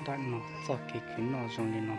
Tam no txoj kev khwv noj zoo li no.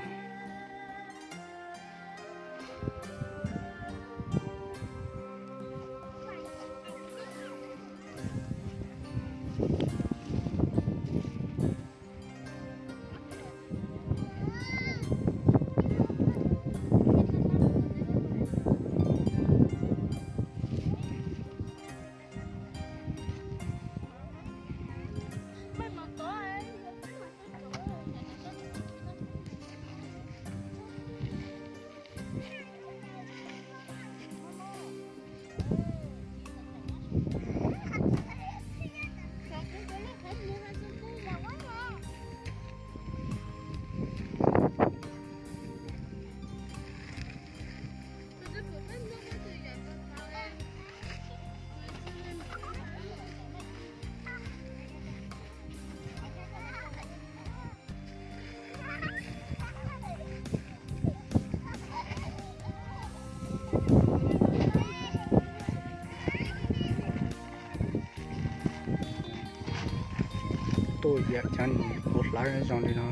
Tuaj yam cov niag kuv hlawv zoo li no.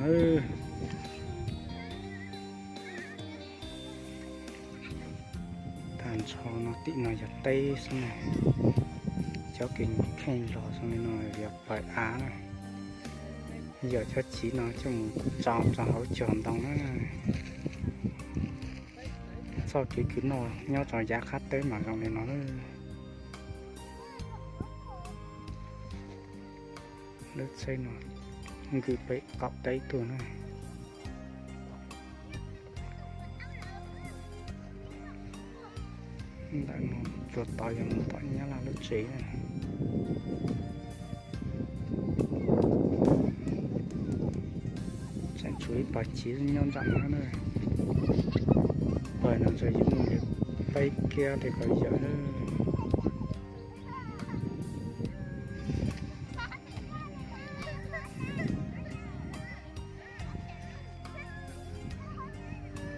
Tag nrho no tim no yog teb xwb na. Cov kws kheej los zoo li no yog pawg av na. Yog cov chiv no coj mus tsau rau hauv cog ntoo na. Txoj kev khwv noj nyob rau yav qab teb mas zoo li no. Lub tsheb no nkwm pem qaum teb tuaj na. Ntawm no tsuas tod yog mus tom Nyab Laj lub tsev na. Tseem tshuav ib pawg chiv nyob nram no na. Pawg no ntawd yuav muaj li peb kiab li ko yawm na.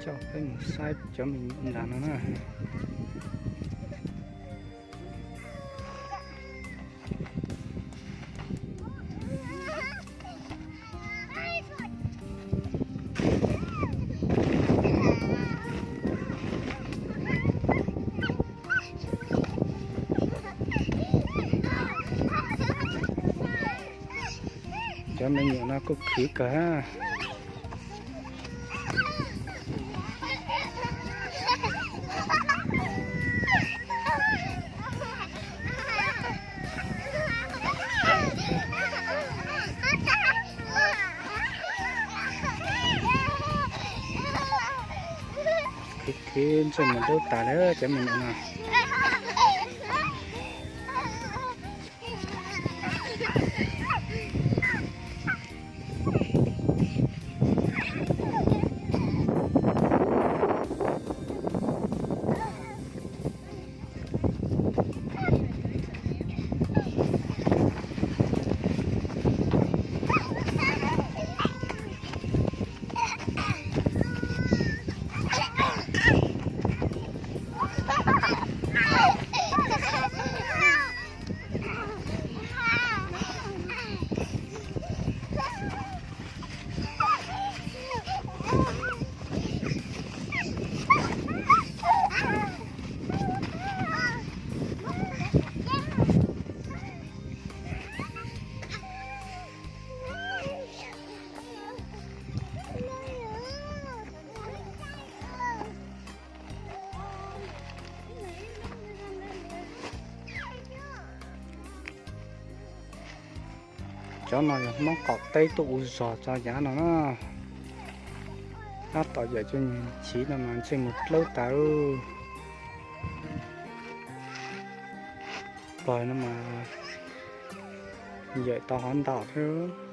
Coj peb mus saib cov me nyuam ntawm no na. Cov me nyuam no kuj khwv kawg. Khwv khwv ntsej muag dub tas lawm cov me nyuam no. Cov no yog Hmoob qaum teb tuaj ua zog tso yav no na. Tab tom yawm cov niag chiv no mas ntsej muag dub tas. Pawg no mas yawm tau hov ntaus thiab.